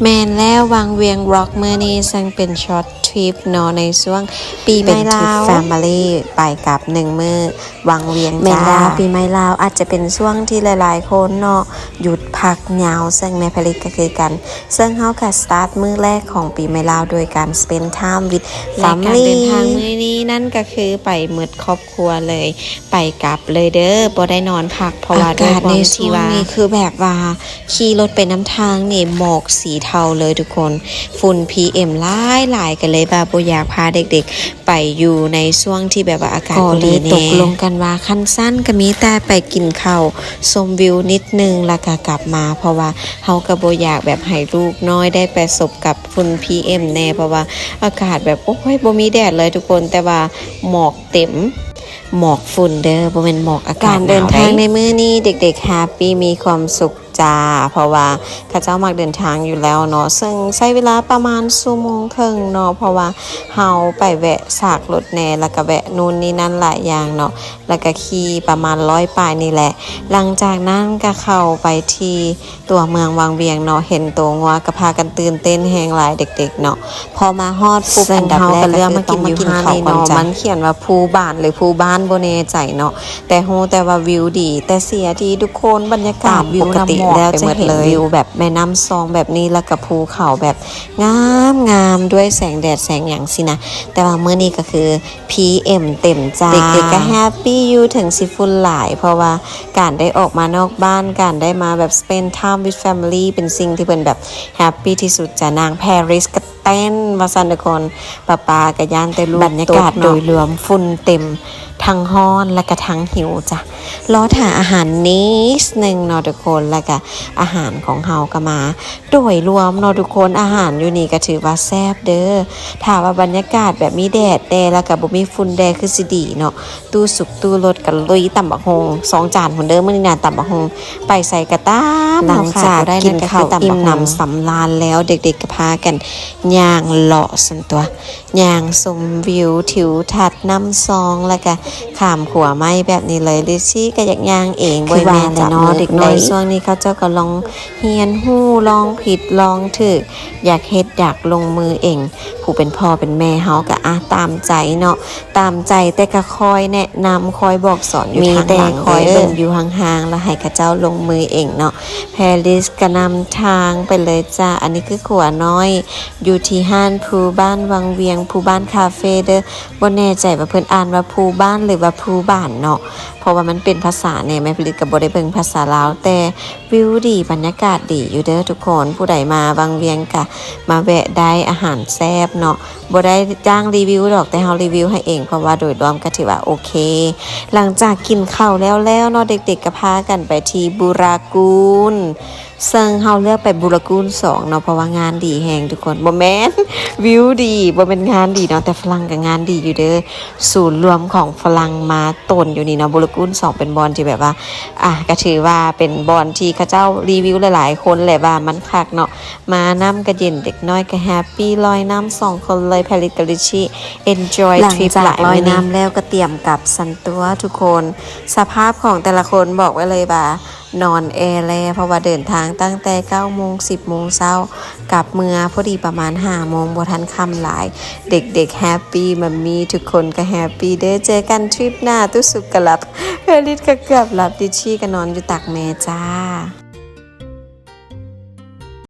ແມ່ນແລ້ວ ວັງວຽງວລັອກມື້ນີ້ ເຊິ່ງເປັນຊັອດທຣິບເນາະ ໃນຊ່ວງປີໃໝ່ລາວ ເປັນທຣິບແຟມິລີ ໄປກັບໜຶ່ງມື້ ວັງວຽງ ແມ່ນແລ້ວ ຈ້າ ປີໃໝ່ລາວອາດຈະເປັນຊ່ວງທີ່ຫຼາຍໆຄົນເນາະ ຢຸດພັກຍາວ ເຊິ່ງແມ່ຜະລິດກໍຄືກັນ ເຊິ່ງເຮົາກໍສະຕາດມື້ແລກຂອງປີໃໝ່ລາວ ໂດຍການສະເປັນທາມວິດແຟມິລີ ແລະ ການເດີນທາງມື້ນີ້ນັ້ນກໍຄືໄປໝົດຄອບ ຄົວເລີຍ ໄປກັບເລີຍເດີ ບໍ່ໄດ້ນອນພັກ ເພາະວ່າດ້ວຍຄວາມທີ່ວ່າ ອາກາດໃນຊ່ວງນີ້ຄືແບບວ່າຂີ່ລົດໄປນຳທາງນີ້ ໝອກສີເທົາເລີຍທຸກຄົນ ຝຸ່ນ ພີເອັມ ຫຼາຍໆ ກໍເລີຍວ່າບໍ່ຢາກພາເດັກໆ ໄປຢູ່ໃນຊ່ວງທີ່ແບບວ່າອາກາດບໍ່ດີແນ່ ກໍເລີຍຕົກລົງກັນວ່າ ຄັນຊັ້ນກໍມີແຕ່ໄປກິນເຂົ້າ ຊົມວິວນິດໜຶ່ງ ແລ້ວກໍກັບມາ ເພາະວ່າເຮົາກໍບໍ່ຢາກແບບໃຫ້ລູກນ້ອຍໄດ້ປະສົບກັບຝຸ່ນ ພີເອັມ ແນ່ ເພາະວ່າອາກາດແບບ ໂອ້ຍ ບໍ່ມີແດດເລີຍທຸກຄົນ ແຕ່ວ່າໝອກ ເຕັມ ໝອກຝຸ່ນເດີ ບໍ່ແມ່ນໝອກອາກາດໜາວໃດ໋. ການເດີນທາງໃນມື້ນີ້ ເດັກໆແຮບປີ ມີຄວາມສຸກຈ້າ ເພາະວ່າເຂົາເຈົ້າມັກເດີນທາງຢູ່ແລ້ວເນາະ ເຊິ່ງໃຊ້ເວລາປະມານຊົ່ວໂມງເຄິ່ງເນາະ ເພາະວ່າເຮົາໄປແວະຊາກລົດແດ່ ແລ້ວກະແວະນູ່ນນີ້ນັ້ນຫຼາຍຢ່າງເນາະ ແລ້ວກະຂີ່ປະມານຮ້ອຍປາຍນີ້ແຫຼະ. ຫຼັງຈາກນັ້ນກະເຂົ້າໄປທີ່ ຕົວເມືອງວັງວຽງເນາະ ເຫັນໂຕງົວກໍພາກັນຕື່ນເຕັ້ນແຮງຫຼາຍເດັກໆເນາະ. ພໍມາຮອດປຸບ ອັນດັບແລກກໍຄືຕ້ອງມາກິນເຂົ້າກ່ອນຈ້າ. ມັນຂຽນວ່າພູບານ ຫຼື ພູບ້ານ ບໍ່ແນ່ໃຈເນາະ ແຕ່ຮູ້ແຕ່ວ່າວິວດີ ແຕ່ເສຍທີ່ທຸກຄົນ ບັນຍາກາດ ປົກກະຕິແລ້ວຈະເຫັນວິວແບບແມ່ນ້ຳຊອງແບບນີ້ ແລ້ວກໍພູເຂົາແບບງາມໆ ດ້ວຍແສງແດດແສງຫຍັງຊີ້ນະ ແຕ່ວ່າມື້ນີ້ກໍຄື ພີເອັມ ເຕັມຈ້າ ເດັກໆກໍແຮບປີຢູ່ ເຖິງຊິຝຸ່ນຫຼາຍ ເພາະວ່າການໄດ້ອອກມານອກບ້ານ ການໄດ້ມາແບບ spend time with family ເປັນສິ່ງທີ່ເພິ່ນແບບແຮບປີທີ່ສຸດຈ້າ. ນາງແພຣິສກໍເຕັ້ນວ່າຊັ້ນທຸກຄົນ ປ້າໆກໍຢ້ານແຕ່ລູກຕົກເນາະ. ບັນຍາກາດໂດຍລວມຝຸ່ນເຕັມ ທັງຮ້ອນ ແລະກະທັງຫິວຈ້າ. ລໍຖ້າອາຫານນິດໜຶ່ງເນາະທຸກຄົນ ແລະກະອາຫານຂອງເຮົາກໍມາ. ໂດຍລວມເນາະທຸກຄົນ ອາຫານຢູ່ນີ້ກໍຖືວ່າແຊບເດີ. ຖ້າວ່າບັນຍາກາດແບບມີແດດແດ່ ແລ້ວກໍບໍ່ມີຝຸ່ນແດ່ ຄືຊິດີເນາະ. ຕູ້ສຸກຕູ້ລົດກໍລຸຍຕຳບັກຫຸ່ງ ສອງຈານພຸ້ນເດີ ມື້ນີ້ນະ ຕຳບັກຫຸ່ງ ໄປໃສກໍຕາມ. ຫຼັງຈາກກິນເຂົ້າອີ່ມໜຳສຳລານແລ້ວ ເດັກໆກໍພາກັນຍ່າງເລາະຊັ້ນຕົວະ ຍ່າງຊົມວິວທິວທັດນ້ຳຊອງ ແລ້ວກະຂ້າມຂົວໄມ້ແບບນີ້ເລີຍ. ລິຊຊີກໍຢາກຍ່າງເອງ ບໍ່ແມ່ນຈັບມື ເດັກນ້ອຍຊ່ວງນີ້ເຂົາເຈົ້າກໍລອງ ຮຽນຮູ້ ລອງຜິດລອງຖືກ ຢາກເຮັດຢາກລົງມືເອງ. ຜູ້ເປັນພໍ່ເປັນແມ່ເຮົາກໍ ອະ ຕາມໃຈເນາະ ຕາມໃຈ ແຕ່ກໍຄອຍແນະນຳ ຄອຍບອກສອນຢູ່ທາງຫຼັງເດີ ມີແຕ່ຄອຍເບິ່ງຢູ່ຫ່າງໆ ແລ້ວໃຫ້ເຂົາເຈົ້າລົງມືເອງເນາະ. ແພຣິສກໍນຳທາງໄປເລີຍຈ້າ. ອັນນີ້ຄືຂົວນ້ອຍ ຢູ່ທີ່ຮ້ານພູບ້ານວັງວຽງ ພູບ້ານຄາເຟເດີ. ບໍ່ແນ່ໃຈວ່າເພິ່ນອ່ານວ່າພູບ້ານ ຫຼືວ່າພູບານເນາະ ເພາະວ່າມັນເປັນພາສາແດ່ ແມ່ຜະລິດກໍບໍ່ໄດ້ເບິ່ງພາສາລາວ ແຕ່ ວິວດີ ບັນຍາກາດດີຢູ່ເດີທຸກຄົນ. ຜູ້ໃດມາວັງວຽງກະມາແວະໄດ້ ອາຫານແຊບເນາະ. ບໍ່ໄດ້ຈ້າງຣີວິວດອກ ແຕ່ເຮົາຣີວິວໃຫ້ເອງ ເພາະວ່າໂດຍລວມກະຖືວ່າໂອເຄ. ຫຼັງຈາກກິນເຂົ້າແລ້ວໆເນາະ ເດັກໆກະພາກັນໄປທີ່ບູຣາກູນ ເຊິ່ງເຮົາເລືອກໄປບູຣາກູນສອງເນາະ ເພາະວ່າງານດີແຮງທຸກຄົນ. ບໍ່ແມ່ນ ວິວດີ ບໍ່ແມ່ນງານດີເນາະ ແຕ່ຝຣັ່ງກະງານດີຢູ່ເດີ. ສູນລວມຂອງຝຣັ່ງມາຕົນຢູ່ນີ້ເນາະ. ບູຣາກູນສອງເປັນບ່ອນທີ່ແບບວ່າ ອາ ກະຖືວ່າເປັນບ່ອນທີ່ເຂົາເຈົ້າຣີວິວຫຼາຍໆຄົນແຫຼະວ່າມັນຄັກເນາະ. ມານ້ຳກະເຢັນ ເດັກນ້ອຍກະແຮບປີ ລອຍນ້ຳສອງຄົນເລີຍ ແພຣິສກັບລິຊຊີ ເອັນຈອຍທຣິບຫຼາຍ. ຫຼັງຈາກລອຍນ້ຳແລ້ວກະຕຽມກັບຊັ້ນຕົວະທຸກຄົນ. ສະພາບຂອງແຕ່ລະຄົນບອກໄວ້ເລີຍວ່າ ນອນແອແລ ເພາະວ່າເດີນທາງຕັ້ງແຕ່ເກົ້າໂມງ ສິບໂມງເຊົ້າ ກັບເມືອພໍດີປະມານຫ້າໂມງ ບໍ່ທັນຄ່ຳຫຼາຍ. ເດັກໆແຮບປີ ມັມມີທຸກຄົນກະແຮບປີເດີ. ເຈີກັນທຣິບໜ້າ. ຕູ້ສຸກກະຫຼັບ ເພລິດກະເກືອບຫຼັບ ດິດຊີກະນອນຢູ່ຕັກແມ່ຈ້າ.